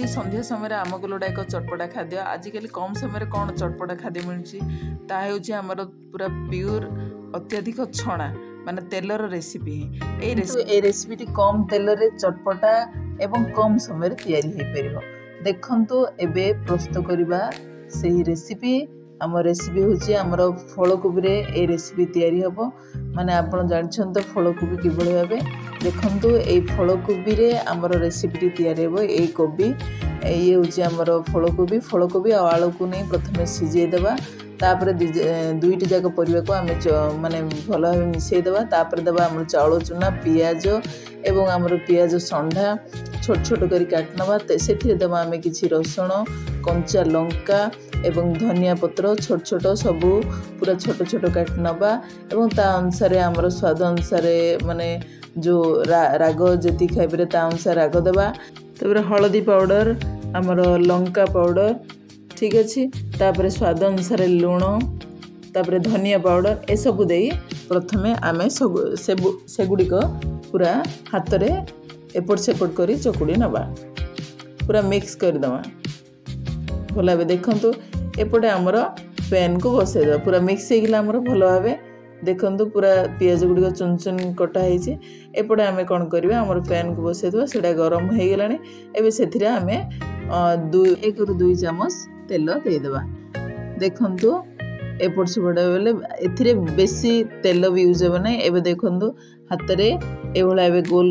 ପ୍ରତି ସନ୍ଧ୍ୟା ସମୟରେ ଆମକୁ ଲୋଡ଼ା ଏକ ଚଟପଟା ଖାଦ୍ୟ। ଆଜିକାଲି କମ୍ ସମୟରେ କ'ଣ ଚଟପଟା ଖାଦ୍ୟ ମିଳୁଛି, ତାହା ହେଉଛି ଆମର ପୁରା ପିଓର ଅତ୍ୟଧିକ ଛଣା ମାନେ ତେଲର ରେସିପି ହିଁ। ଏଇ ରେସିପିଟି କମ୍ ତେଲରେ ଚଟପଟା ଏବଂ କମ୍ ସମୟରେ ତିଆରି ହୋଇପାରିବ। ଦେଖନ୍ତୁ ଏବେ ପ୍ରସ୍ତୁତ କରିବା ସେହି ରେସିପି। ଆମ ରେସିପି ହେଉଛି ଆମର ଫଳକୋବିରେ ଏଇ ରେସିପି ତିଆରି ହେବ। ମାନେ ଆପଣ ଜାଣିଛନ୍ତି ତ ଫଳକୋବି କିଭଳି ଭାବେ। ଦେଖନ୍ତୁ ଏଇ ଫଳକୋବିରେ ଆମର ରେସିପିଟି ତିଆରି ହେବ। ଏଇ କୋବି, ଇଏ ହେଉଛି ଆମର ଫଳକୋବି। ଫଳକୋବି ଆଉ ଆଳୁକୁ ନେଇ ପ୍ରଥମେ ସିଝେଇ ଦେବା। ତାପରେ ଦୁଇଟି ଯାକ ପରିବାକୁ ଆମେ ମାନେ ଭଲ ଭାବେ ମିଶାଇ ଦେବା। ତାପରେ ଦେବା ଆମର ଚାଉଳ ଚୁନା, ପିଆଜ ଏବଂ ଆମର ପିଆଜ ସଣ୍ଢା ଛୋଟ ଛୋଟ କରି କାଟି ନେବା। ସେଥିରେ ଦେବା ଆମେ କିଛି ରସୁଣ, କଞ୍ଚା ଲଙ୍କା ଏବଂ ଧନିଆ ପତ୍ର ଛୋଟ ଛୋଟ, ସବୁ ପୁରା ଛୋଟ ଛୋଟ କାଟି ନେବା। ଏବଂ ତା ଅନୁସାରେ ଆମର ସ୍ୱାଦ ଅନୁସାରେ, ମାନେ ଯେଉଁ ରାଗ ଯେତିକି ଖାଇପାରିବେ ତା ଅନୁସାରେ ରାଗ ଦେବା। ତାପରେ ହଳଦୀ ପାଉଡ଼ର, ଆମର ଲଙ୍କା ପାଉଡ଼ର, ଠିକ୍ ଅଛି। ତାପରେ ସ୍ୱାଦ ଅନୁସାରେ ଲୁଣ, ତାପରେ ଧନିଆ ପାଉଡ଼ର, ଏସବୁ ଦେଇ ପ୍ରଥମେ ଆମେ ସବୁ ସେଗୁଡ଼ିକ ପୁରା ହାତରେ ଏପଟ ସେପଟ କରି ଚକୁଡ଼ି ନେବା, ପୁରା ମିକ୍ସ କରିଦେବା ଭଲ ଭାବେ। ଦେଖନ୍ତୁ ଏପଟେ ଆମର ପ୍ୟାନ୍କୁ ବସେଇଦେବା, ପୁରା ମିକ୍ସ ହେଇଗଲା ଆମର ଭଲ ଭାବେ। ଦେଖନ୍ତୁ ପୁରା ପିଆଜ ଗୁଡ଼ିକ ଚୁନ ଚୁନ କଟା ହେଇଛି। ଏପଟେ ଆମେ କ'ଣ କରିବା, ଆମର ପ୍ୟାନ୍କୁ ବସେଇଦେବା, ସେଇଟା ଗରମ ହେଇଗଲାଣି। ଏବେ ସେଥିରେ ଆମେ 1ରୁ 2 ଚାମଚ ତେଲ ଦେଇଦେବା। ଦେଖନ୍ତୁ ଏପଟ ସେପଟ ବେଲେ ଏଥିରେ ବେଶୀ ତେଲ ବି ୟୁଜ୍ ହେବ ନାହିଁ। ଏବେ ଦେଖନ୍ତୁ ହାତରେ ଏଭଳିଆ ଏବେ ଗୋଲ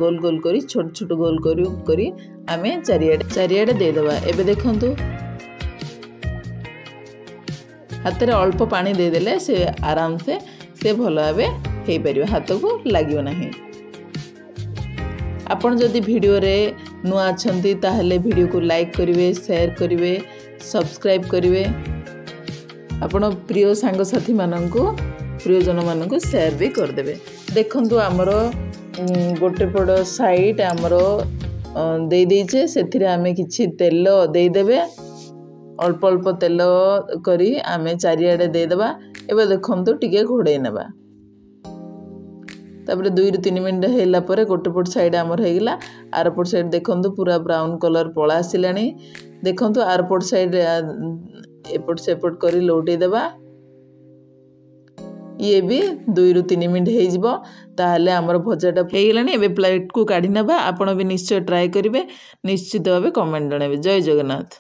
ଗୋଲ ଗୋଲ କରି, ଛୋଟ ଛୋଟ ଗୋଲ କରି କରି ଆମେ ଚାରିଆଡ଼େ ଚାରିଆଡ଼େ ଦେଇଦେବା। ଏବେ ଦେଖନ୍ତୁ ହାତରେ ଅଳ୍ପ ପାଣି ଦେଇଦେଲେ ସେ ଆରାମସେ ସେ ଭଲ ଭାବେ ହେଇପାରିବ, ହାତକୁ ଲାଗିବ ନାହିଁ। ଆପଣ ଯଦି ଭିଡ଼ିଓରେ ନୂଆ ଅଛନ୍ତି ତାହେଲେ ଭିଡ଼ିଓକୁ ଲାଇକ୍ କରିବେ, ସେୟାର କରିବେ, ସବସ୍କ୍ରାଇବ୍ କରିବେ। ଆପଣ ପ୍ରିୟ ସାଙ୍ଗସାଥିମାନଙ୍କୁ, ପ୍ରିୟଜନମାନଙ୍କୁ ସେୟାର ବି କରିଦେବେ। ଦେଖନ୍ତୁ ଆମର ଗୋଟେ ପଟ ସାଇଡ଼୍ ଆମର ଦେଇଦେଇଛେ, ସେଥିରେ ଆମେ କିଛି ତେଲ ଦେଇଦେବେ। ଅଳ୍ପ ଅଳ୍ପ ତେଲ କରି ଆମେ ଚାରିଆଡ଼େ ଦେଇଦେବା। ଏବେ ଦେଖନ୍ତୁ ଟିକେ ଘୋଡ଼େଇ ନେବା। ତାପରେ 2ରୁ 3 ମିନିଟ୍ ହେଲା ପରେ ଗୋଟେ ପଟ ସାଇଡ଼୍ ଆମର ହେଇଗଲା। ଆର ପଟ ସାଇଡ଼୍ ଦେଖନ୍ତୁ ପୁରା ବ୍ରାଉନ୍ କଲର୍ ପଳା ଆସିଲାଣି। ଦେଖନ୍ତୁ ଆର ପଟ ସାଇଡ଼୍ ଏପଟ ସେପଟ କରି ଲଉଟେଇ ଦେବା। ଇଏ ବି 2ରୁ 3 ମିନିଟ୍ ହେଇଯିବ। ତାହେଲେ ଆମର ଭଜାଟା ହେଇଗଲାଣି। ଏବେ ପ୍ଲେଟ୍କୁ କାଢ଼ି ନେବା। ଆପଣ ବି ନିଶ୍ଚୟ ଟ୍ରାଏ କରିବେ, ନିଶ୍ଚିତ ଭାବେ କମେଣ୍ଟ ଜଣାଇବେ। ଜୟ ଜଗନ୍ନାଥ।